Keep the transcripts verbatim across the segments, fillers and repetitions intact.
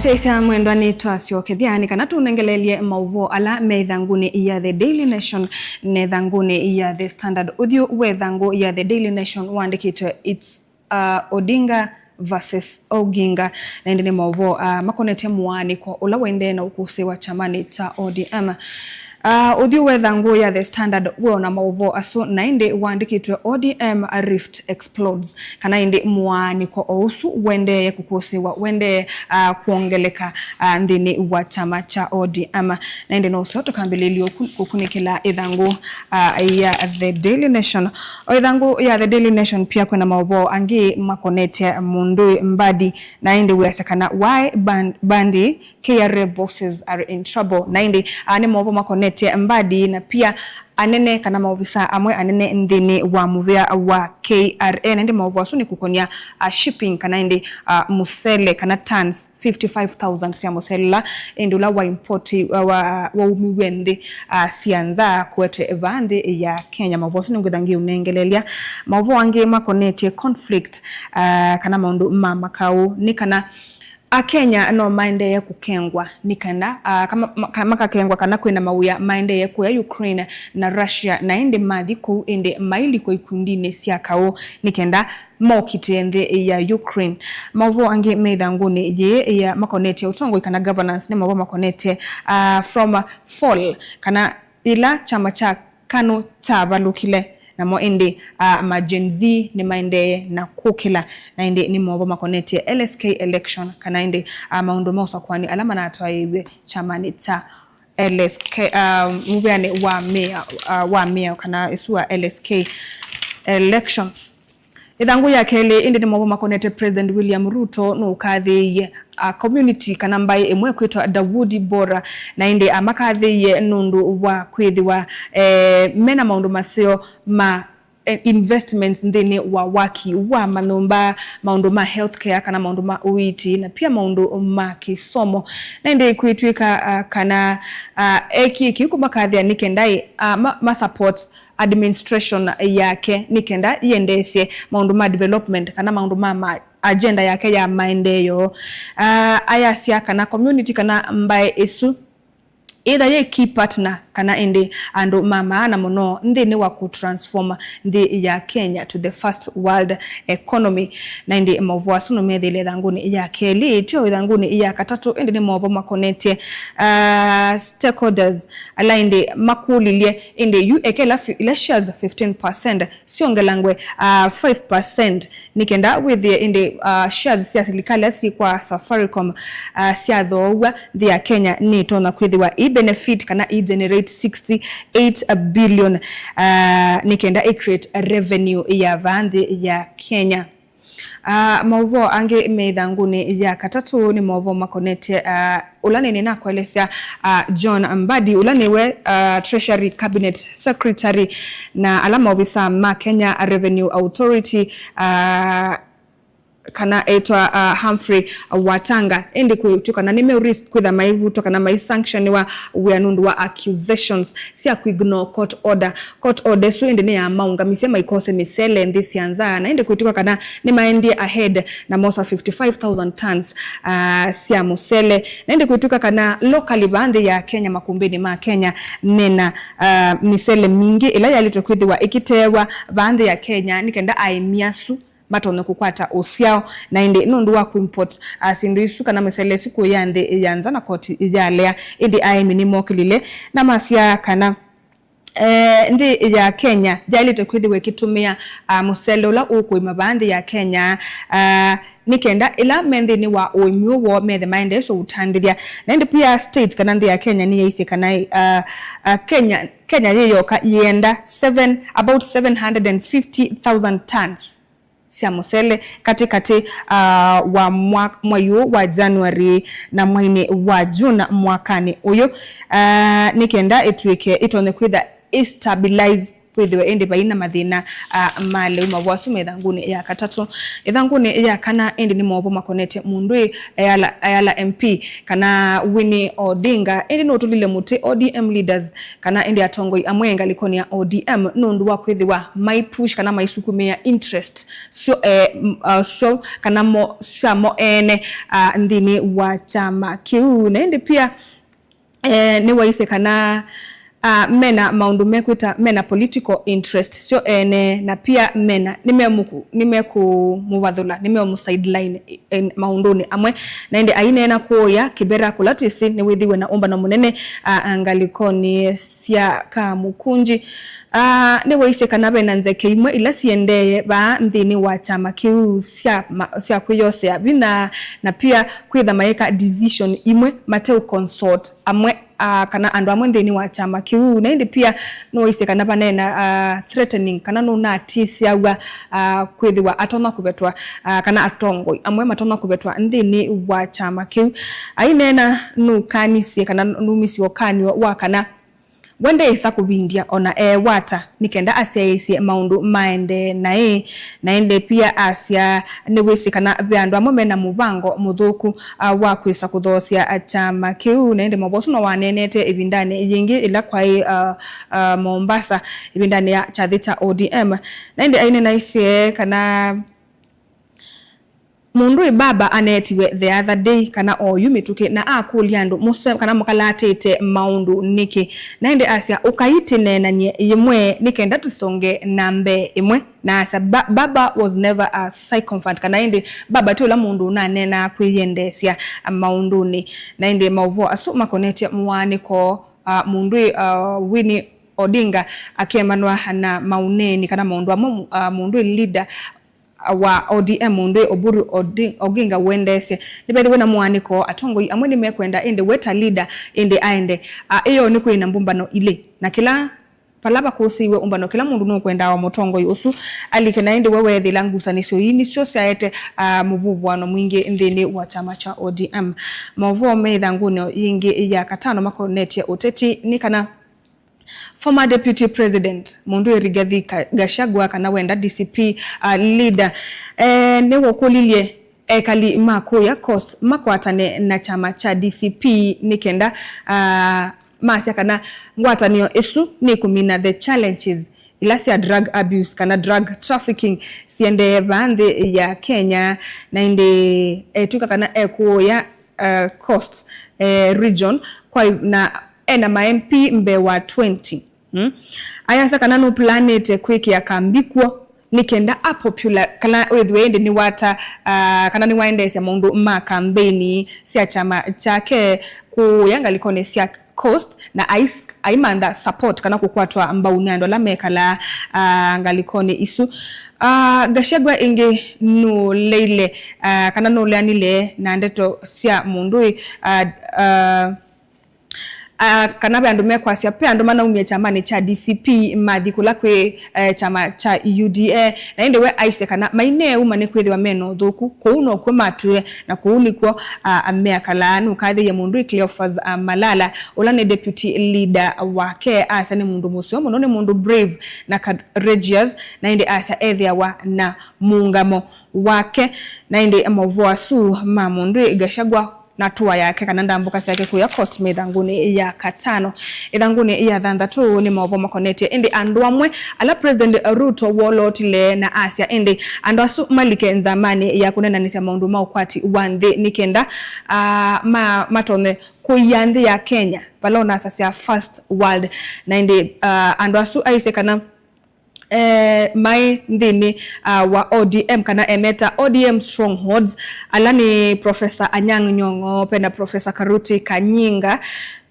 Syaisya mwendwa, nĩtwasyokethya nĩ kana tũnengelelye maũvoo ala me ĩthangũnĩ ya The Daily Nation na ĩthangũnĩ ya The Standard. Ũthyũ wa ĩthangũ ya The Daily Nation waandĩkĩtwe, it's uh, Odinga versus Oginga. Na ĩndĩ nĩ maũvoo uh, makonetye mũaanĩko ũla waendee na ũkũsĩĩwa kyamanĩ kya O D M. Uh, ũthyũ wa ĩthangũ ya The Standard wĩona maũvoo asu, na ĩndĩ waandĩkĩtwe O D M rift explodes, kana ĩndĩ mũaanĩko o ũsu wendeeye kũkũsĩĩwa, wendee uh, kwongeleka uh, nthĩnĩ wa kyama kya O D M. Na ĩndĩ no ũseo tũkambĩlĩlye ũku- kũkunĩkĩla ĩthangũ uh, ya The Daily Nation. O ĩthangũ ya The Daily Nation pia kwĩna maũvoo angĩ makonetye mũndũĩ Mbadi, na ĩndĩ wĩasya kana why Ban- Mbadi K R A bosses are in trouble. Na ĩndĩ uh, nĩ maũvoo makonetye Mbadi na pia anene kana maovisa amwe anene nthĩnĩ wa mũvĩa wa K R A. Na ĩndĩ maũvoo asu nĩ kũkonia uh, shipping, kana ĩndĩ uh, mũsele kana tons fifty-five thousand sya mũsele ũla ĩndĩ ũla wa import, uh, wa, waumiw'e nthĩ uh, sya nza kũetwe vaa nthĩ ya Kenya. Maũvoo asu nĩngwĩtha ngĩũnengelelya. Maũvoo angĩ makonetye conflict uh, kana maũndũ ma makaũ nĩ kana Akenya no maendee kũkengwa nĩ kana uh, kama, ma- kana makakengwa kana kwĩna mawĩa maendee kũya Ukraine na Russia, na ĩndĩ mathi kũu ĩndĩ mailikwa ikundinĩ sya kaũ nĩ kenda mokitĩe nthĩ ya Ukraine. Maũvoo angĩ me ĩthangũnĩ yĩĩ ya makonetye ũtongoi kana governance nĩ maũvoo makonetye uh, from fall, kana yĩla kyama kya KANU kyavalũkile, namo ĩndĩ uh, ma Gen Z nĩmaendee na kũkĩla, na ĩndĩ nĩ maũvoo makonetye L S K election, kana ĩndĩ uh, maũndũ ma ũsakũani ala manatwaĩĩw'e kyamanĩ kya L S K uh, mũvĩanĩ wa mĩao uh, wa mĩao kana ĩsu wa L S K elections. Ĩthangũ ya kelĩ ĩndĩ nĩ maũvoo makonetye President William Ruto nũkathĩĩie a community kana mbaĩ ĩmwe kwĩtwa Dawoodi Bohra, na ĩndĩ amakathĩĩie nũndũ wa kwĩthĩwa eh, mena maũndũ maseo ma eh, investments nthĩnĩ wa waki wa manyũmba, maũndũ ma healthcare kana maũndũ ma ũiiti, na pia maũndũ ma kĩsomo. Na ĩndĩ kwĩtw'ĩka uh, kana uh, eki kĩu kũmakathĩa nĩ kenda uh, ma, ma support administration yake nĩ kenda iendeesye maũndũ ma development kana maũndũ ma, ma agenda yake ya maendeeo. Uh, ayasya kana community kana mbaĩ ĩsu ĩtha yĩ key partner kana ĩndĩ andũ ma maana mũno nthĩnĩ wa kũtransform nthĩ ya Kenya to the first world economy. Na ĩndĩ maũvoo asu nũmethĩile ĩthangũnĩ ya kelĩ, tyo ĩthangũnĩ ya katatũ, ĩndĩ nĩ maũvoo makonetye uh, stakeholders ala ĩndĩ makũlilye ĩndĩ yu eke ila fi- ila shares fifteen percent syongelangwe uh, five percent nĩ kenda wĩthĩe ĩndĩ uh, shares sya silikalĩ ila syĩ kwa Safaricom uh, syathoow'a, nthĩ ya Kenya nĩtonya kwĩthĩwa ĩ benefit kana ĩ generate sixty-eight billion uh, nĩ kenda ĩ create revenue ya vaa nthĩ ya Kenya. Uh, maũvoo angĩ me ĩthangũnĩ ya katatũ nĩ maũvoo makonetye uh, ũla nĩnĩ nakũelesya uh, John Mbadi, ũla nĩwe uh, Treasury Cabinet Secretary, na ala maovisa ma Kenya Revenue Authority uh, kana etwa uh, Humphrey Watanga, ĩndĩ kwĩtw'ĩka na nĩme risk kwĩtha maivutwa kana maisanctioniwa wĩa nũndũ wa accusations sya kũignore court order. Court order ĩsu ĩndĩ nĩyamaũngamisye maikose mĩsele nthĩ sya nza, na ĩndĩ kwĩtw'ĩka kana nĩmaendie ahead na mosa fifty-five thousand tons uh, sya mũsele. Na ĩndĩ kwĩtw'ĩka kana locally vaa nthĩ ya Kenya, makumbĩnĩ ma Kenya mena uh, mĩsele mingĩ ĩla yaĩlĩtwe kwĩthĩwa ĩkĩteewa vaa nthĩ ya Kenya nĩ kenda aĩmi asu matonye kũkwata ũsyao, na ĩndĩ nũndũ wa kũimport uh, syĩndũ isu kana mĩsele ĩsu kũya nthĩ ya nza na koti yalea. Ĩndĩ aĩmi nĩmokĩlile na masya kana eh, nthĩ ya Kenya yaĩlĩte kwĩthĩwa ĩkĩtũmĩa uh, mũsele ũla ũkũĩma vaa nthĩ ya Kenya uh, nĩ kenda ĩla me nthĩnĩ wa ũĩmi ũũ woo methe maendeesya ũtandĩthya. Na ĩndĩ pia state kana nthĩ ya Kenya nĩyaisye kana uh, uh, Kenya Kenya yĩ yoka yĩenda seven, about seven hundred and fifty thousand tons sya mũsele katĩkatĩ uh, wa mwa- mwai ũũ wa January na mwainĩ wa June mwakanĩ ũyũ uh, nĩ kenda ĩtw'ĩke ĩtonye kwĩtha ĩ stabilize kwĩthĩwe ĩndĩ vai na mathĩna, ah, ma lĩu. Mavoo asu me ĩthangũnĩ ya katatũ. Ĩthangũnĩ ya kana ĩndĩ nĩ maũvoo makonetye mũndũ ĩ Ayala, Ayala M P kana Winnie Odinga, ĩndĩ nũtũlile mũtĩ O D M leaders kana ĩndĩ atongoi amwe ngalĩkonĩ ya O D M nũndũ wa kwĩthĩwa mai push kana maisukumĩa interest syo, eh, m-, ah, syo kana mo, syamo ene, ah, nthĩnĩ wa kyama kĩu. Na ĩndĩ pia, eh, nĩwaisye kana, ah, mena maũndũ mekwĩta, mena political interest syo ene, na pia mena, nĩmemũku-, nĩmekũmũvathũla, nĩmemũ sideline, eh, maũndũnĩ amwe. Na ĩndĩ aineena kũũya Kibera kũla twĩsĩ nĩwĩthĩwe na ũmbano mũnene, ah, ngalĩkonĩ sya Kamukunji. Ah, nĩwaisye kana vena nzeke imwe ila siendee vaa nthĩnĩ wa kyama kĩu sya ma-, sya kwĩyosea vinya, na pia kwĩtha maeka decision imwe mate consult amwe, ah, kana andũ amwe nthĩnĩ wa kyama kĩu. Na ĩndĩ pia nĩwaisye kana vaneena, ah, threatening kana nũnatisyawa, ah, kwĩthĩwa atonya kũvetwa, ah, kana atongoi amwe matonya kũvetwa nthĩnĩ wa kyama kĩu. Aineena nũkanisye kana numisye ũkany'o wa kana we ndeĩsa kũvindya ona eewata nĩ kenda asyaĩĩsye maũndũ maendee naĩ. Na ĩndĩ pia asya nĩwĩsĩ kana ve andũ amwe mena mũvango mũthũku, ah, wa kwĩsa kũthoosya, ah, kyama kĩu. Na ĩndĩ mavosu no waneenete ĩvindanĩ yĩngĩ ĩla kwaĩ, ah, ah, Mombasa ĩvindanĩ ya kyathĩ kya O D M. Na ĩndĩ ainenaisye kana mũndũ ĩ baba aneetiwe the other day kana oyu mĩtũkĩ na akũlya andũ mũse kana mũkalatĩte maũndũ nĩkĩ. Na ĩndĩ asya ũkai tĩneenany'e yĩmwe nĩ kenda tũsonge na mbee ĩmwe. Na asya ba-, baba was never a sycophant kana ĩndĩ baba ti ũla mũndũ ũnaneenaa kwĩyendeesya maũndũnĩ. Na ĩndĩ maũvoo asu makonetye mũaanĩko, ah, mũndũ ĩ, ah, Winnie Odinga akemanwa na maũneeni kana maũndũ amwe, ah, mũndũ ĩ leader wa O D M mũndũ Oburu Odi-, Oginga ũendeesye. Nĩvethĩwe na mũaanĩko, atongoi amwe nĩmekwenda, ĩndĩ we ta leader, ĩndĩ aende. A, ĩyo nĩ kwĩ na mbũmbano ilĩ. Na kĩla, vala vakũsĩiwe ũmbano, kĩla mũndũ nũkwenda o mũtongoi ũsu alike, na ĩndĩ we weethĩla ngusanĩsyo ii nĩsyo syaete, a, mũvuvũano mwingĩ nthĩnĩ wa kyama kya O D M. Maũvoo me ĩthangũnĩ yĩngĩ ya katano makonetye ũteti nĩ kana former Deputy President, mũndũ ĩ Rigathi Ka-, Gachagua, kana wenda D C P, uh, leader, eh, nĩwakũlilye ekali ma kũya Coast makwatane na kyama kya D C P nĩ kenda, uh, masya kana ngwatanĩo ĩsu nĩkũmina the challenges ila sya drug abuse kana drug trafficking siendee vaa nthĩ ya Kenya. Na ĩndĩ etw'ĩka kana ekũya, uh, Coast, eh, region kwa na ena ma M P mbee wa twenty. Mm? Ayasya kana nũplanĩte kwĩkĩa kambi kw'o nĩ kenda a popular kana wĩthĩwe ĩndĩ nĩwata, ah, kana nĩwaendeesya maũndũ ma kambeini sya kyama kyake kũya ngalĩkonĩ sya Coast na ais-, aimantha support kana kũkwatwa mbau nĩ andũ ala mekalaa, ah, ngalĩkonĩ isu. Ah, Gachagua ĩngĩ nũleile, ah, kana nũleanile na ndeto sya mũndũ ĩ, ah, ah, ah, kana ve andũ mekwasya ve andũ manaumie kyamanĩ kya D C P mathi kũla kwĩ, eh, kyama kya U D A, na ĩndĩ we aisye kana maineeuma nĩ kwĩthĩwa mena ũthũku, kũu nokw'o matwĩe na kũu nĩkw'o, ah, meakalaa. Nũkathĩie mũndũ ĩ Cleophas, ah, Malala, ũla nĩ deputy leader wake, asya nĩ mũndũ mũseo mũno, nĩ mũndũ brave na courageous, na ĩndĩ asya ethĩawa na mũũngamo wake. Na ĩndĩ maũvoo asu ma mũndũ ĩ Gachagua na tour yake kana ndambũka syake kũya Coast me ĩthangũnĩ ya katano. Ĩthangũnĩ ya thanthatũ nĩ maũvoo makonetye ĩndĩ andũ amwe ala President Ruto wolotile na asya ĩndĩ andũ asu malike nzamanĩ ya kũnenanĩsya maũndũ ma ũkwati wa nthĩ nĩ kenda, ah, ma-, matonye kũia nthĩ ya Kenya vala ũnasasya first world. Na ĩndĩ, ah, andũ asu aisye kana eh, maĩ nthĩnĩ, ah, wa O D M kana emeta O D M strongholds, ala nĩ Professor Anyang' Nyong'o, pena Professor Karuti Kanyinga,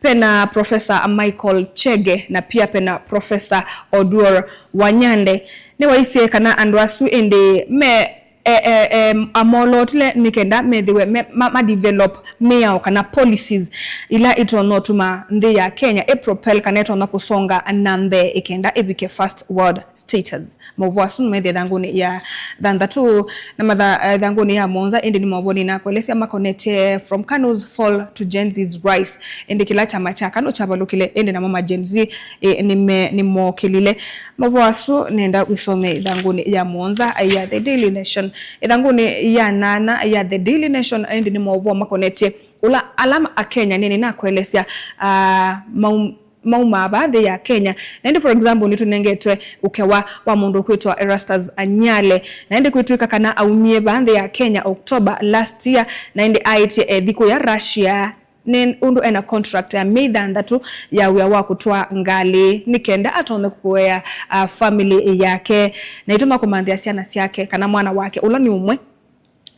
pena Professor Michael Chege, na pia pena Professor Oduor Wanyande. Nĩwaisye kana andũ asu ĩndĩ me eh, eh, eh, amolotile nĩ kenda methĩwe me, ma, ma develop mĩao kana policies ila itonya ũtuma nthĩ ya Kenya ĩ propel kana itonya kũsonga na mbee ĩkenda ĩvike first world status. Maũvoo asu nĩmethĩe ĩthangũnĩ ya thanthatũ na matha, eh, ĩthangũnĩ ya mũonza, ĩndĩ nĩ maũvoo nĩnakwelesya makonetye from Kanu's fall to Gen Z's rise. Ĩndĩ kĩla kyama kya Kanu kyavalũkile, ĩndĩ namo ma Gen Z, eh, nĩme-, nĩmokĩlile. Maũvoo asu nenda wĩsome ĩthangũnĩ ya mũonza ya The Daily Nation. Ĩthangũnĩ ya nana ya The Daily Nation, ĩndĩ nĩ maũvoo makonetye ũla ala Akenya nĩnĩnakwelesya, ah, maum-, maumaa vaa nthĩ ya Kenya. Na ĩndĩ, for example, nĩtũnengetwe ũkewa wa mũndũ ũkwĩtwa Erastus Anyale. Na ĩndĩ kwĩtw'ĩka kana aumie vaa nthĩ ya Kenya October last year, na ĩndĩ aĩtye ethi kũya Russia nĩ ũndũ ena contract ya myei thanthatũ ya wĩa wa kũtwaa ngalĩ nĩ kenda atonye kũea, uh, family yake, na ĩtonya kũmanthĩa syana syake kana mwana wake ũla nĩ ũmwe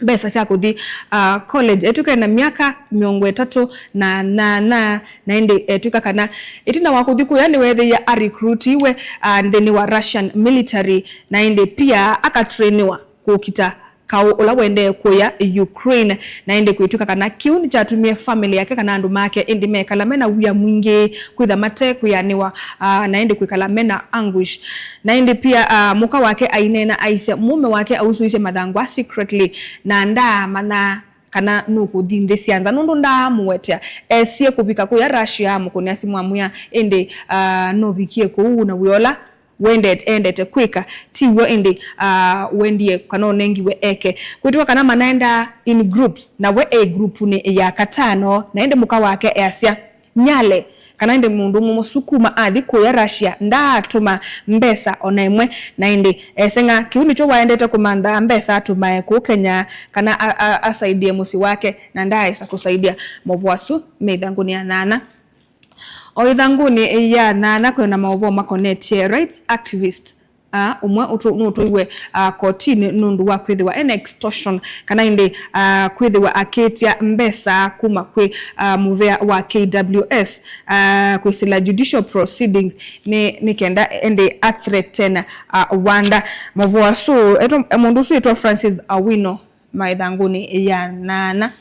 mbesa sya kũthi, uh, college. Etw'ĩka ena myaka mĩongo ĩtatũ na nyanya, na ĩndĩ etw'ĩka kana ĩtina wa kũthi kũya nĩweethĩie arekrutiwe, uh, nthĩnĩ wa Russian military, na ĩndĩ pia akatrainiwa kũkita kaũ ũla wendee kũya Ukraine, na ĩndĩ kwĩtw'ĩka kana kĩu nĩkyatumie family yake kana andũ make ĩndĩ mekala mena wia mwingĩ, kwĩtha mate kwĩanĩwa, ah, na ĩndĩ kwĩkala mena anguish. Na ĩndĩ pia, ah, mũka wake aineena aisye mũũme wake ausũisye mathangũ aa secretly, na ndaamanya kana nũkũthi nthĩ sya nza nũndũ ndaamũwetea. Esie kũvika kũya Russia, amũkũnĩa simũ amwĩa, ĩndĩ, ah, nũvikie kũu na wĩa ũla wendete, endete kwĩka, ti w'o ĩndĩ, ah, wendie kana ũnengiwe eke. Kwĩtw'ĩka kana manaendaa in groups, na we e groupnĩ ya katano, na ĩndĩ mũka wake easya Nyale, kana ĩndĩ mũndũ mũmwe ũsu kuma athi kũya Russia ndaatũma mbesa o na ĩmwe, na ĩndĩ eseng'a kĩu nĩkyo waendete kũmantha mbesa atũmae kũu Kenya, kana a, a, asaidie mũsyĩ wake, na ndaaĩsa kũsaidia. Maũvoo asu me ĩthangũnĩ ya nyanya. O ĩthangũnĩ ya nyanya kwĩ na maũvoo makonetye rights activist, ah, ũmwe ũtũ-, nũtũiwe, ah, kotinĩ nũndũ wa kwĩthĩwa ena extortion, kana ĩndĩ, ah, kwĩthĩwa akĩtya mbesa kuma kwĩ, ah, mũvea wa K W S, ah, kwĩsĩla judicial proceedings nĩ, nĩ kenda ĩndĩ athreaten, ah, Wanda. Maũvoo asu, etwa, mũndũ ũsu wĩtwa Francis Awino. Ma ĩthangũnĩ ya nana.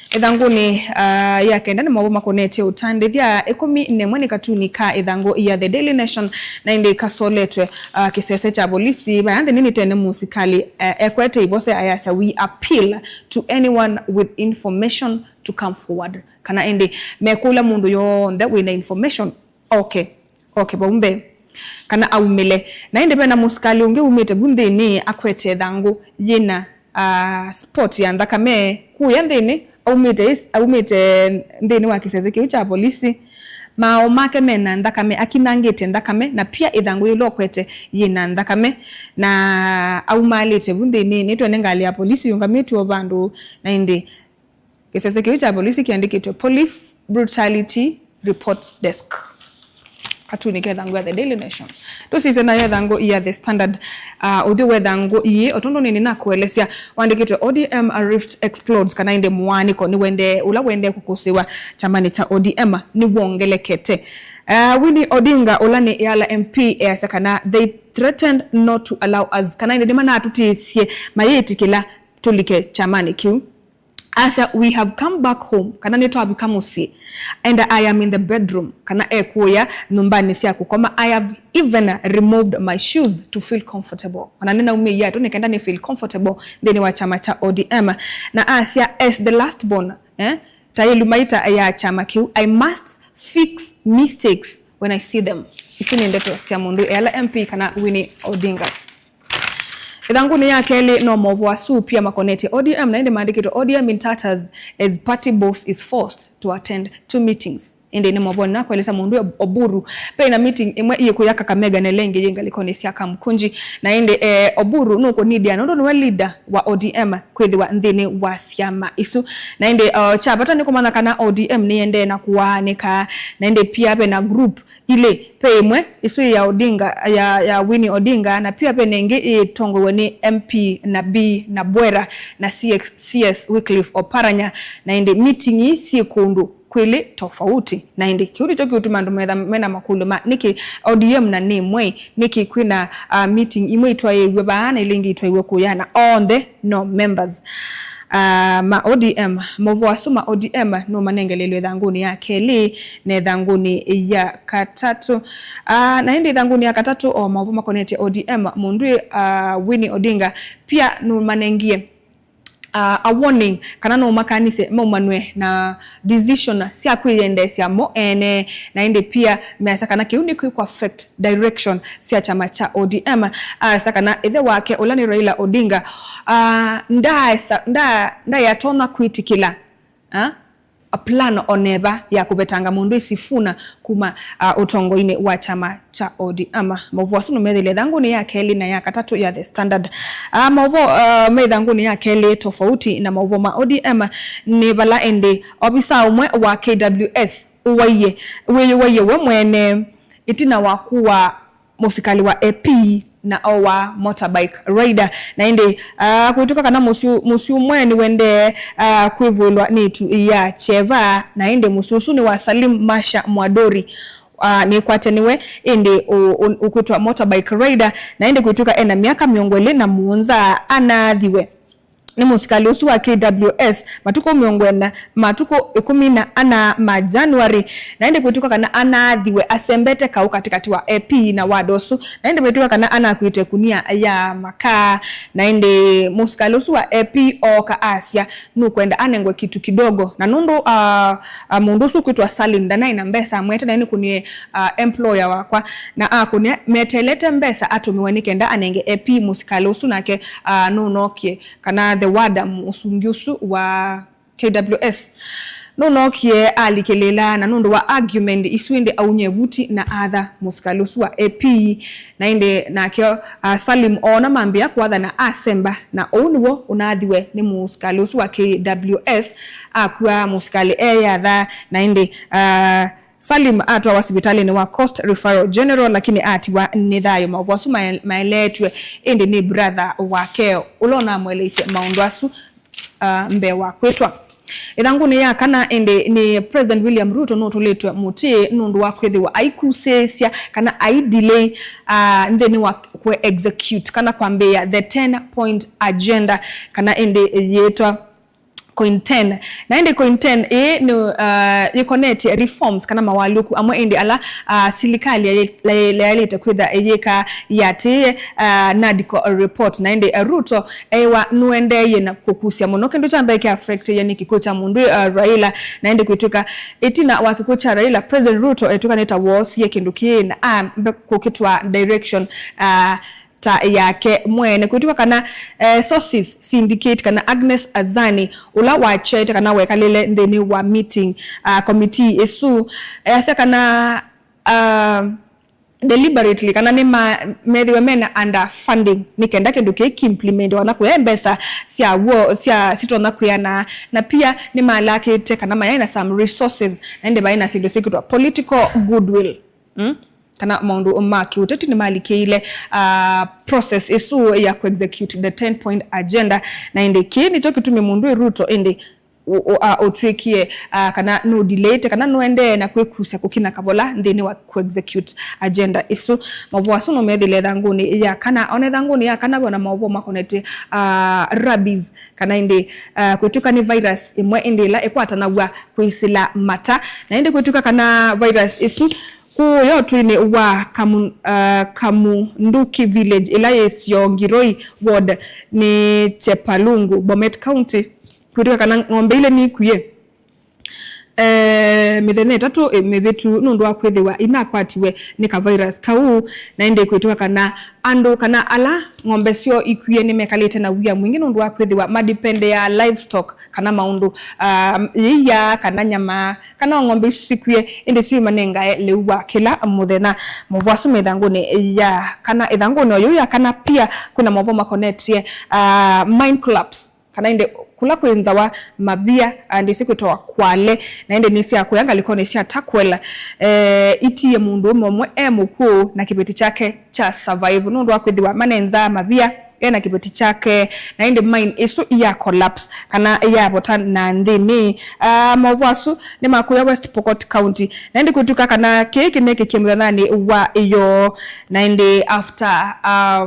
Ĩthangũnĩ, ah, ya kenda nĩ maũvoo makonetye ũtandĩthya. Ĩkũmi na ĩmwe nĩ katuni ka ĩthangũ ya The Daily Nation, na ĩndĩ kasoletwe, ah, kĩsese kya volisi. Vaya nthĩnĩ nĩtene mũsikalĩ, eh, ekwete ivose ayasya, "We appeal to anyone with information to come forward." Kana ĩndĩ mekũlya mũndũ yonthe wĩna information, okay. Oke vau mbee, kana aumĩle. Na ĩndĩ ve na mũsikalĩ ũngĩ umĩte vu nthĩnĩ akwete ĩthangũ yĩna, ah, spot ya nthakame kũya nthĩnĩ. Aumĩte is-, aumĩte nthĩnĩ wa kĩsese kĩu kya volisi. Maaũ make mena nthakame, akinyangĩte nthakame, na pia ĩthangũ yĩla ũkwete yĩna nthakame. Na aumaalĩte vu nthĩnĩ, nĩtwene ngalĩ ya volisi yũngamĩtw'e o vandũ, na ĩndĩ kĩsese kĩu kya volisi kĩandĩkĩtwe Police Brutality Reports Desk. Katuni ke ĩthangũ ya The Daily Nation. Tũsisye nayo ĩthangũ ya The Standard, uh, ũthyũ wa ĩthangũ ii, o tondũ nĩnĩ nakuelesya, wandĩkĩtwe O D M Rift Explodes, kana ĩndĩ mũaanĩko nĩwendee, ũla wendee kũkũsĩwa kyamanĩ kya O D M nĩwongelekete. Uh, Winnie Odinga, ũla nĩ Yala M P, easya kana they threatened not to allow us, kana ĩndĩ nĩmanatũtĩsye mayĩtĩkĩla tũlike kyamanĩ kĩu. Asya, "We have come back home," kana nĩtwavika mũsyĩ, "and I am in the bedroom," kana ekũya nyũmbanĩ sya kũkoma, "I have even removed my shoes to feel comfortable," kana nĩnaumie iatũ nĩ kenda nĩ feel comfortable nthĩnĩ wa kyama kya O D M. Na asya, "As the last born, eh, ta ĩlumaita ya kyama kĩu, I must fix mistakes when I see them." Isu nĩ ndeto sya mũndũ Yala M P kana Winnie Odinga. Ĩthangũnĩ ya kelĩ no maũvoo asu pia makonetye O D M, na ĩndĩ maandĩkĩtwe, "O D M in tatters as party boss is forced to attend two meetings." Ĩndĩ nĩ maũvoo nĩnakwelesya mũndũ Oburu. Ve na meeting ĩmwe yĩkũya Kakamega na ĩla ĩngĩ yĩ ngalĩkonĩ sya Kamkunji. Na ĩndĩ, eh, Oburu nũkũnidia nũndũ nĩwe leader wa O D M kwĩthĩwa nthĩnĩ wa syama isu. Na ĩndĩ, uh, kya vata nĩ kũmanya kana O D M nĩyendee na kũaanĩka. Na ĩndĩ pia ve na group ilĩ, ve ĩmwe, ĩsu ya Odinga, ya, ya Winnie Odinga, na pia ve na ĩngĩ ĩtongoew'e nĩ M P Nabii Nabwera na C S, C S Wycliffe Oparanya, na ĩndĩ meeting ii syĩ kũndũ kwĩlĩ tofauti. Na ĩndĩ kĩu nĩkyo kĩũtuma andũ metha mena makũlyo ma nĩkĩ O D M na nĩ ĩmwe, nĩkĩ kwĩna, uh, meeting imwe itwaĩĩw'e vaa na ila ingĩ itwaĩĩw'e kũya, na onthe no members. Uh, ma O D M, maũvoo asu ma O D M nũmanengelelwe ĩthangũnĩ ya kelĩ na ĩthangũnĩ ya katatũ. Uh, na ĩndĩ ĩthangũnĩ ya katatũ, o maũvoo makonetye O D M, mũndũ, uh, Winnie Odinga pia nũmanengie, uh, a warning, kana no ũmakanisye maumanwe na decision sya kwĩyendeesya mo ene, na ĩndĩ pia measya kana kĩu nĩkĩkũ affect direction sya kyama kya O D M. Aasya kana ĩthe wake, ũla nĩ Raila Odinga, uh, ndaesa-, nda-, ndaĩ atonya kwĩtĩkĩla, uh, a plan o na ĩva ya kũvetanga mũndũ ĩ Sifuna kuma, uh, ũtongoinĩ wa kyama kya O D M. Maũvoo asu nũmethĩile ĩthangũnĩ ya kelĩ na ya katatũ ya The Standard. Uh, maũvoo, uh, me ĩthangũnĩ ya kelĩ tofauti na maũvoo ma O D M nĩ vala ĩndĩ ovisa ũmwe wa K W S ũwaie, wĩyũwaie we mwene ĩtina wa kũa mũsikalĩ wa A P na owa motorbike rider. Na ĩndĩ, ah, kwĩtw'ĩka kana mũsyĩ, mũsyĩ ũmwe nĩwendee, ah, kwĩvũĩlwa nĩ ĩtu ya kyeva, na ĩndĩ mũsyĩ ũsu nĩ wa Salim Masha Mwadori. Ah, nĩkwataniwe, ĩndĩ ũ-, ũ-, ũkwĩtwa motorbike rider, na ĩndĩ kwĩtw'ĩka ena myaka mĩongo ĩlĩ na mũonza, anaathiwe nĩ mũsikalĩ ũsu wa K W S matukũ mĩongo ĩna, matukũ ĩkũmi na ana ma January, na ĩndĩ kwĩtw'ĩka kana anaathiwe asembete kaũ katĩkatĩ wa A P na ward ũsu, na ĩndĩ kwĩtw'ĩka kana anakuĩte ĩkunia ya makaa, na ĩndĩ mũsikalĩ ũsu wa A P ooka asya nũkwenda anengwe kitu kidogo, na nũndũ, ah, ah, mũndũ ũsu ũkwĩtwa Salim ndanaĩ na mbesa, amwete na nĩkũnie, ah, employer wakwa, na akũnia meteelete mbesa atũmĩwe nĩ kenda anenge A P mũsikalĩ ũsu, nake, ah, nũnookie kana the warder, mũsungi ũsu wa K W S, nũnookie alikĩlĩĩla, na nũndũ wa argument isu ĩndĩ aumya ĩvuti na atha mũsikalĩ ũsu wa A P, na ĩndĩ nake, uh, Salim oona mambĩĩa kũathana asemba, na ũu nĩw'o ũnaathiwe nĩ mũsikalĩ ũsu wa K W S, akw'a mũsikalĩ eyatha, na ĩndĩ, uh, Salim atwawa sivitalĩnĩ wa Coast Referral General, lakini atiwa nĩ thayũ. Maũvoo asu mae-, maeleetw'e ĩndĩ nĩ brother wake, ũla ũnamũeleisye maũndũ asu, uh, mbee wa kwĩtwa. Ĩthangũnĩ ya kana ĩndĩ nĩ President William Ruto nũtũlĩtwe mũtĩ nũndũ wa kwĩthĩwa aikusĩĩsya kana ai delay, uh, nthĩnĩ wa kũ execute kana kwambĩĩa the ten point agenda, kana ĩndĩ yĩtwa Coin ten. Na ĩndĩ Coin ten ĩĩ nĩ, uh, yĩkonetye reforms kana mawalũku amwe ĩndĩ ala, uh, silikalĩ yaĩ-, yaĩ-, yaĩlĩte kwĩtha ĩyĩka yĩatĩĩe, uh, NADCO report. Na ĩndĩ, uh, Ruto eĩwa nũendeeie na kũkusya mũno. Kĩndũ kya mbee kĩ affectĩie nĩ kĩkw'ũ kya mũndũ, uh, Raila. Na ĩndĩ kwĩtw'ĩka ĩtina wa kĩkw'ũ kya Raila, President Ruto etw'ĩka nĩ ta woosie kĩndũ kĩĩ na ambe kũkĩtwaa direction, uh, ta yake mwene. Kwĩtw'ĩka kana, eh, sources syindicate kana Agnes Azani, ũla wakyaĩte kana wekalĩle nthĩnĩ wa meeting, uh, committee ĩsu, easya kana, uh, deliberately kana nĩ ma-, methĩwe mena underfunding nĩ kenda kĩndũ kĩĩ kiimplementiwa na kũya mbesa sya w'o sya sitonya kwĩana, na pia nĩmalakĩte kana mayaĩ na some resources, na ĩndĩ vaĩ na syĩndũ syĩkĩtwa political goodwill. Mm? Kana maũndũ ma kĩũteti nĩmalikĩile, uh, process ĩsu ya kũ execute the ten point agenda, na ĩndĩ kĩĩ nĩkyo kĩtumi mũndũ ĩ Ruto ĩndĩ ũ-, ũ-, a, ũtw'ĩkie, a, kana nũdileĩte, kana nũendee na kwĩkusya kũkinya kavola nthĩnĩ wa kũ execute agenda ĩsu. Maũvoo asu nũmethĩle ĩthangũnĩ ya kana. Ona ĩthangũnĩ ya kana ve ona maũvoo makonetye, a, rabies, kana ĩndĩ, a, kwĩtw'ĩka nĩ virus ĩmwe ĩndĩ ĩla ĩkwatanaw'a kwĩsĩla mata. Na ĩndĩ kwĩtw'ĩka kana virus ĩsu kũũ yotwĩnĩ wa Kamu-, a, Kamunduki Village, ĩla yĩ Siongiroi Ward, nĩ Chepalungu, Bomet County. Kwĩtw'ĩka kana ng'ombe ilĩ nikwie, eh, mĩthenya ĩtatũ, eh, mĩvĩtu nũndũ wa kwĩthĩwa inakwatiwe nĩ ka virus kau, na ĩndĩ kwĩtw'ĩka kana andũ kana ala ng'ombe syoo ikwie nĩmekalĩte na wia mwingĩ nũndũ wa kwĩthĩwa madependea livestock kana maũndũ, ah, yĩia kana nyama kana ng'ombe isu sikwie, ĩndĩ syĩimanengae lĩu wa kĩla mũthenya. Maũvoo asu me ĩthangũnĩ ya kana, ĩthangũnĩ o yĩu ya kana pia kwĩna maũvoo makonetye, ah, mine collapse, kana ĩndĩ kũla kwĩ nzawa mavia, ah, ndĩsĩ kwĩtawa Kwale, na ĩndĩ nĩ sya kũya ngalĩkonĩ sya Takwel, eh, itiie mũndũũme ũmwe e mũkw'ũ na kĩveti kyake kya survive nũndũ wa kwĩthĩwa manenzaa mavia. ena kĩveti kyake, na ĩndĩ mine ĩsu ya collapse kana yavota na nthĩnĩ. Ah, maũvoo asu nĩ ma kũya West Pokot County, na ĩndĩ kwĩtw'ĩka kana kĩĩ kĩnekĩkie mũthenyanĩ wa ĩyoo, na ĩndĩ after, ah,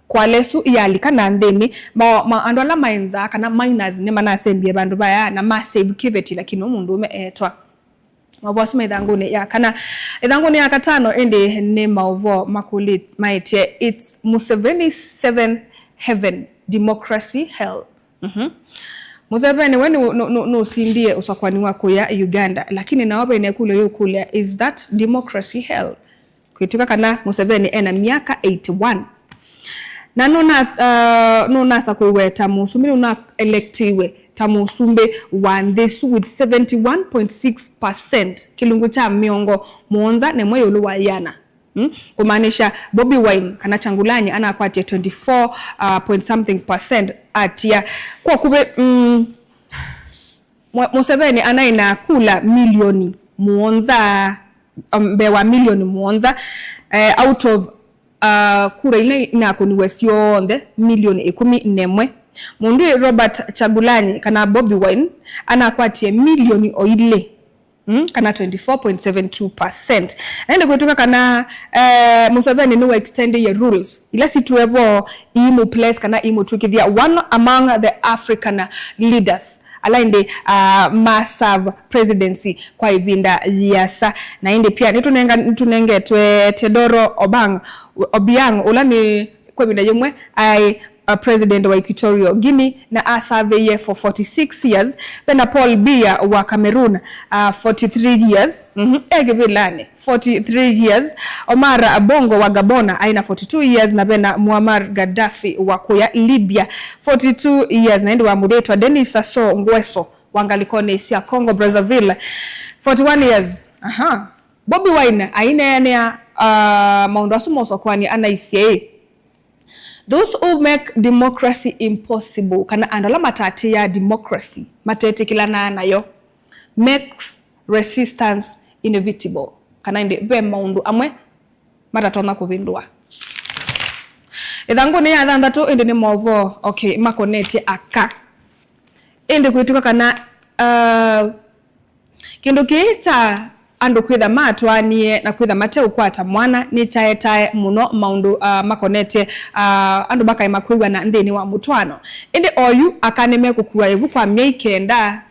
kwale ĩsu yalika na nthĩnĩ, ma, ma, andũ ala maenza kana miners nĩmanasembie vandũ vaya na ma save kĩveti, lakini ũmũndũũme eetwa. Maũvoo asu me ĩthangũnĩ ya kana. Ĩthangũnĩ ya katano ĩndĩ nĩ maũvoo makũlĩ-, maĩtye, "It's Museveni seven heaven, democracy hell." Mhm. Museveni we nũ-, nũ-, nũ-, nũsindie ũsakwani wa kũya Uganda, lakini nao vena ĩkũlyo yũkũlya, "Is that democracy hell?" Kwĩtw'ĩka kana Museveni ena myaka eighty-one. Na nũna-, uh, nũnasakũiwe ta mũsumbĩ, nũnaelektiwe ta mũsumbĩ wa nthĩ ĩsu with seventy-one point six percent, kĩlungu kya mĩongo mũonza na ĩmwe ĩũlũ wa ĩana. Mm? Kũmaanisha Bobi Wine kana Kyagulanyi anakwatie twenty-four, uh, point something percent atia. Kwa kuvĩ, mm, Mwe-, Museveni anaĩ na kula milioni mũonza, um, mbee wa milioni mũonza, eh, out of, uh, kura ila inakũniwe syonthe, milioni ĩkũmi na ĩmwe. Mũndũ Robert Kyagulanyi kana Bobi Wine anakwatie milioni o ilĩ, mm, kana twenty-four point seven two percent. Na ĩndĩ kwĩtw'ĩka kana, eh, Museveni nĩwe extendie rules ila situe vo iimũplace kana iimũtw'ĩkĩthya one among the African leaders ala ĩndĩ, ah, ma serve presidency kwa ĩvinda yĩasa. Na ĩndĩ pia nĩtũnenga-, nĩtũnengetwe Teodoro Obang, Obiang, ũla nĩ kwa ĩvinda yĩmwe aĩ, uh, president wa Equatorial Guinea na asavĩie for forty-six years. Vena Paul Biya wa Cameroon, uh, forty-three years, mhm, e kĩvĩlanĩ, forty-three years. Omar Bongo wa Gabon aĩ na forty-two years, na vena Muammar Gaddafi wa kũya Libya, forty-two years, na ĩndĩ wamũthĩtwa Denis Sassou Nguesso wa ngalĩkonĩ sya Congo Brazzaville, forty-one years. Aha. Bobi Wine aineanĩa, uh, maũndũ asu ma ũsakwani anaisye, "Those who make democracy impossible," kana andũ ala matatĩĩaa democracy, matetĩkĩlanaa nayo, "makes resistance inevitable," kana ĩndĩ ve maũndũ amwe matatonya kũvĩndũa. Ĩthangũnĩ ya thanthatũ ĩndĩ nĩ maũvoo, okay, makonetye aka. Ĩndĩ kwĩtw'ĩka kana, uh, kĩndũ kĩĩ kya andũ kwĩtha matwaanie na kwĩtha mateũkwata mwana nĩkyaetae mũno maũndũ, ah, makonetye, ah, andũ makaema kwĩw'ana nthĩnĩ wa mũtwaano. Ĩndĩ oyu aka nĩmekũkua ĩvu kwa myei kenda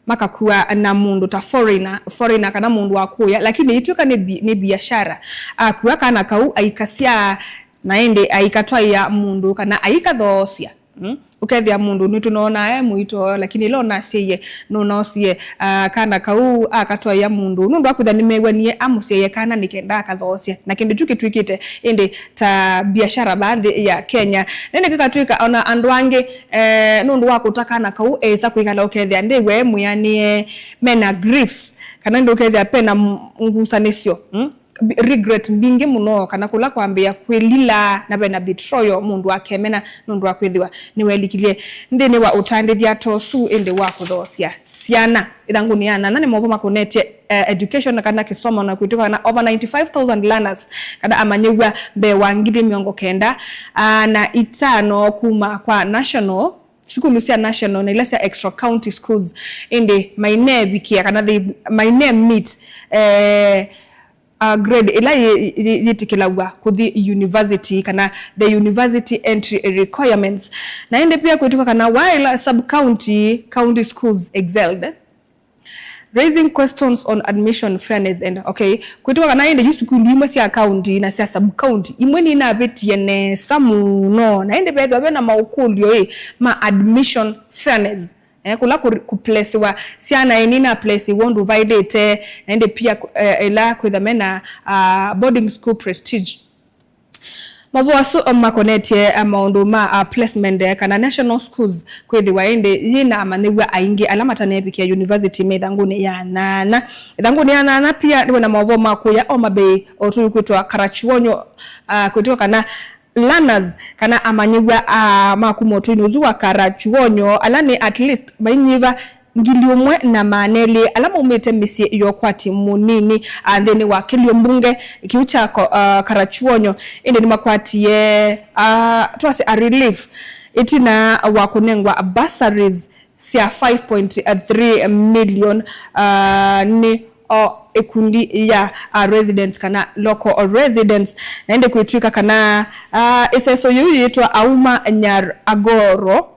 makakua na mũndũ ta foreigner, foreigner kana mũndũ wa kũya, lakini ĩitw'ĩka nĩ bi-, nĩ biashara. Akua kana kau aikasya na ĩndĩ aikatwaĩa mũndũ kana aikathoosya. Mm? Ũkethĩa mũndũ nĩtũnoonaa e mũito, lakini ĩla ũnasyaie, nũnoosie, ah, kana kau akatwaĩa mũndũ. Nũndũ wa kwĩtha nĩmew'anie amũsyaĩe kana nĩ kenda akathoosya. Na kĩndũ kyu kĩtw'ĩkĩte ĩndĩ ta biashara vaa nthĩ ya Kenya. Na ĩndĩ kĩkatw'ĩka ona andũ angĩ, eh, nũndũ wa kũta kana kau esa kwĩkala ũkethĩa ndĩw'e e mwĩanĩe, mena griefs, kana ĩndĩ ũkethĩa pena m-, ngusanĩsyo. Mm? Bi-, regret mbingĩ mũno, kana kũla kwambĩĩa kwĩlila na vena betrayal, mũndũ akemena nũndũ wa kwĩthĩwa nĩwelikilye nthĩnĩ wa ũtandĩthya ta ũsu ĩndĩ wa kũthoosya syana. Ĩthangũnĩ ya nyanya nĩ maũvoo makonetye, eh, education kana kĩsomo, na kwĩtw'ĩka kana over ninety-five thousand learners kana amanyĩw'a mbee wa ngili mĩongo kenda, ah, na itano kuma kwa national, sukulu sya national na ila sya extra county schools ĩndĩ mainevikĩa kana they, maine meet, eh, uh, grade ĩla yĩ-, yĩ-, yĩtĩkĩlaw'a kũthi university, kana the university entry requirements. Na ĩndĩ pia kwĩtw'ĩka kana while sub-county, county schools excelled, raising questions on admission fairness and, okay, kwĩtw'ĩka kana ĩndĩ yu sukulu imwe sya county na sya sub-county imwe ninavĩtie nesa mũno, na ĩndĩ vethĩwa vena maũkũlyo ĩ ma admission fairness. Eh, kũla kũ-, kũplesiwa syana ĩnĩ na plesiwa ũndũ vaĩlĩte, na ĩndĩ pia kũ-, eh, ĩla kwĩtha mena, ah, boarding school prestige. Mavoo asu makonetye, ah, maũndũ ma, ah, placement, eh, kana national schools kwĩthĩwa ĩndĩ yĩna amanyĩw'a aingĩ ala matanevikĩa university me ĩthangũnĩ ya nyanya. Ĩthangũnĩ ya nyanya pia nĩwona mavoo ma kũya o mabei o tũyũ kwĩtwa Karachuonyo, ah, kwĩtwa kana learners kana amanyĩw'a, ah, ma kuma ũtũinĩ ũsu wa Karachuonyo, ala nĩ at least mainyiva ngili ũmwe na maana elĩ ala maumĩte mĩsyĩ ya ũkwati mũnini, ah, nthĩnĩ wa kĩlio mbunge kĩu kya Ko-, ah, Karachuonyo, ĩndĩ nĩmakwatie, ah, twasye a relief ĩtina wa kũnengwa bursaries sya five point three million, ah, nĩ o ĩkundi ya, ah, residents kana local residents. Na ĩndĩ kwĩtw'ĩka kana, ah, ĩseso yĩu yĩtwa Auma Nyar Agoro,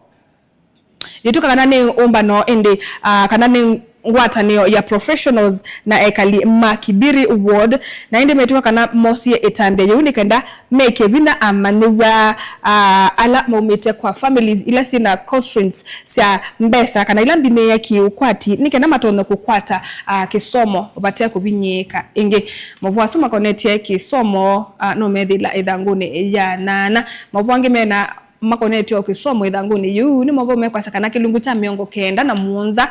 yĩtw'ĩka kana nĩ ũmbano ĩndĩ, ah, kana nĩ ngwatanĩo ya professionals na ekali ma Kibiri ward, na ĩndĩ metw'ĩka kana mosie ĩtambya yĩu nĩ kenda meke vinya amanyĩw'a, ah, ala maumĩte kwa families ila syĩna constraints sya mbesa kana ila mbinĩĩe kĩũkwati nĩ kenda matonye kũkwata, ah, kĩsomo vate kũvinyĩĩka ĩngĩ. Maũvoo asu makonetye kĩsomo, ah, no methĩla ĩthangũnĩ ya nana. Maũvoo angĩ mena makonetye o kĩsomo ĩthangũnĩ yĩu nĩ maũvoo mekwasya kana kĩlungu kya mĩongo kenda na mũonza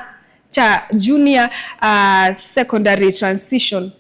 kya junior, ah, secondary transition,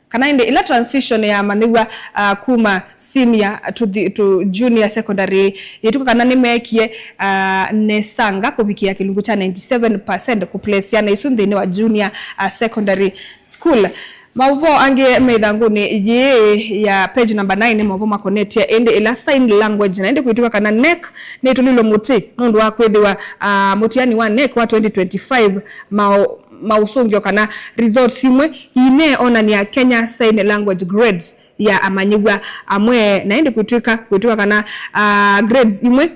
kana ĩndĩ ĩla transition yamanyĩw'a, ah, kuma senior to the, to junior secondary, yĩtw'ĩka kana nĩmeekie, ah, nesanga kũvikĩa kĩlungu kya ninety seven percent kũplace syana isu nthĩnĩ wa junior, ah, secondary school. Maũvoo angĩ me ĩthangũnĩ yĩĩ ya page number nine nĩ maũvoo makonetye ĩndĩ ĩla sign language, na ĩndĩ kwĩtw'ĩka kana nec nĩtũlilwe mũtĩ nũndũ wa kwĩthĩwa, ah, mũtiani wa nec wa twenty twenty-five mao maũsũngĩo kana results imwe ineonany'a Kenya Sign Language grades ya amanyĩw'a amwe, na ĩndĩ kwĩtw'ĩka, kwĩtw'ĩka kana, ah, grades imwe,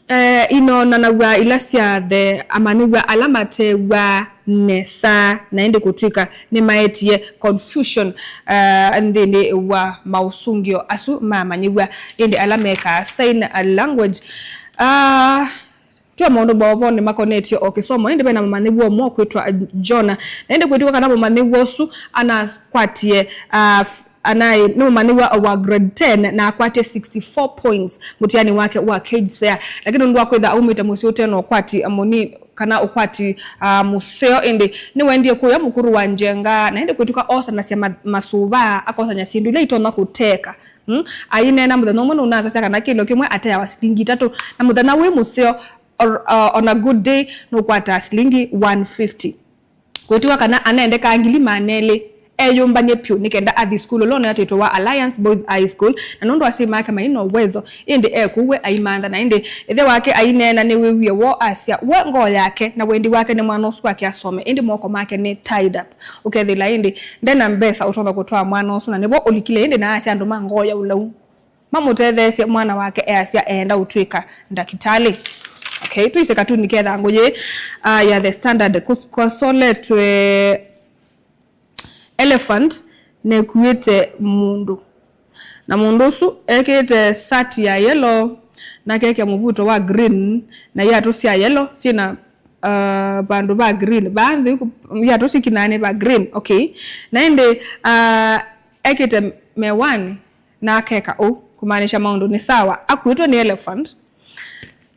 eh, inoonanaw'a ila sya the amanyĩw'a ala matew'a nesa, na ĩndĩ kũtw'ĩka nĩmaetie confusion, eh, nthĩnĩ wa maũsũngĩo asu ma amanyĩw'a ĩndĩ ala mekaa sign language. Ah, Twĩ maũndũ maũvoonĩ makonetye o kĩsomo, ĩndĩ ve na mũmanyĩw'a ũmwe ũkwĩtwa Jonah. Na ĩndĩ kwĩtw'ĩka kana mũmanyĩw'a ũsu anakwatie, ah, f-, anaĩ nĩ mũmanyĩw'a wa grade ten na akwatie sixty-four points mũtiani wake wa KJSEA. Lakini nũndũ wa kwĩtha aumĩte mũsyĩ ũte na ũkwati mũnini kana ũkwati, ah, mũseo, ĩndĩ nĩwendie kũya Mũkuru wa Njenga, na ĩndĩ kwĩtw'ĩka osanasya ma-, masuva, akosany'a syĩndũ ila itonya kũteka. Mm? Aineena mũthenya ũmwe nũnasasya kana kĩlo kĩmwe ateawa silingi itatũ, na mũthenya wĩ mũseo, or, uh, on a good day, nũkwataa silingi one fifty. Kwĩtw'ĩka kana anendekaa ngili maana elĩ eyũmbany'e pyũ nĩ kenda athi sukulu ũla ũneetĩtwe wa Alliance Boys High School, na nũndũ asyai make mai na ũwezo, ĩndĩ ekũu we aimantha, na ĩndĩ ĩthe wake aineena nĩwĩwie woo asya we ngoo yake na wendi wake nĩ mwana ũsu wake asome, ĩndĩ moko make nĩ tied up. Ũkethĩla ĩndĩ nde na mbesa ũtonya kũtwaa mwana ũsu, na nĩvo ũlikile ĩndĩ na asya andũ ma ngoo ya ũlau mamũtetheesye mwana wake easya eenda ũtw'ĩka ndakĩtalĩ. Okay, twĩsĩ katuni kethangũ yĩ, ah, ya The Standard. Kũs-, kwasoletwe elephant nekuĩte mũndũ, na mũndũ ũsu ekĩĩte sati ya yellow na keke mũvuto wa green na iatũ sya yellow syĩna, uh, vandũ va green. Vaa nthĩ ku-, iatũ sikinaa nĩ va green. Okay. Na ĩndĩ, uh, ekĩte mewani na akeka ũu, kũmaanisha maũndũ nĩ sawa. Akuĩtwe nĩ elephant.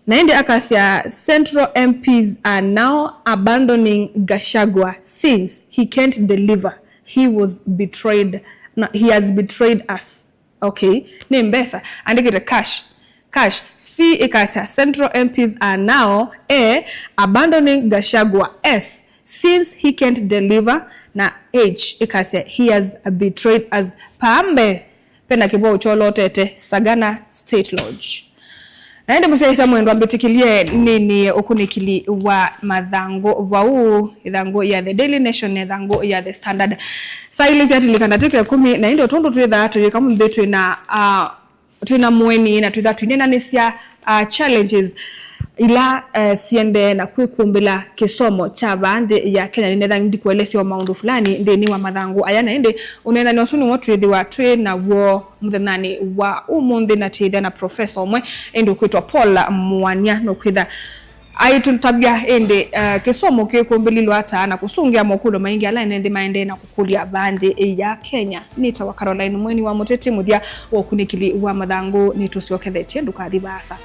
Na ĩndĩ akasya, Central M Ps are now abandoning Gachagua since he can't deliver. He was betrayed. Na, he has betrayed us. Okay, nĩ mbesa, andĩkĩte cash. Cash, C ĩkasya, Central M Ps are now, A, abandoning Gachagua, S, since he can't deliver, na H ĩkasya, he has betrayed us. Pambe, pena kĩvoo kyolotete Sagana State Lodge. Na ĩndĩ mũsyaĩĩsya mwendwa, mbĩtĩkĩlye nĩnĩe ũkunĩkĩli wa mathangũ vau, ĩthangũ ya The Daily Nation na ĩthangũ ya The Standard. Saa ilĩ syatilĩka ndatĩka ĩkũmi, na ĩndĩ o tondũ twĩthaa tũyĩka mũnthĩ twĩ na, ah, twĩ na mũeni na twĩthaa twĩneenanĩsya, ah, challenges ila, eh, siendee na kwĩkumbĩla kĩsomo kya vaa nthĩ ya Kenya. Nĩnetha ndikũelesya o maũndũ fulani nthĩnĩ wa mathangũ aya, na ĩndĩ ũneenany'a ũsu nĩw'o twĩthĩwa twĩ naw'o mũthenyanĩ wa ũmũnthĩ, na twĩthĩa na profesa ũmwe ĩndĩ ũkwĩtwa Paul Mwania, nũkwĩtha aitũtavya ĩndĩ, eh, kĩsomo kĩkũmbĩlilwe ata na kũsũngĩa mokũlyo maingĩ ala ene nthĩ maendee na kũkũlya vaa nthĩ ya Kenya. Nĩtawa Caroline Mweni wa Mũteti, mũthya wa ũkunĩkĩli wa mathangũ nĩtũsyokethetye, ndũkathi vaasa.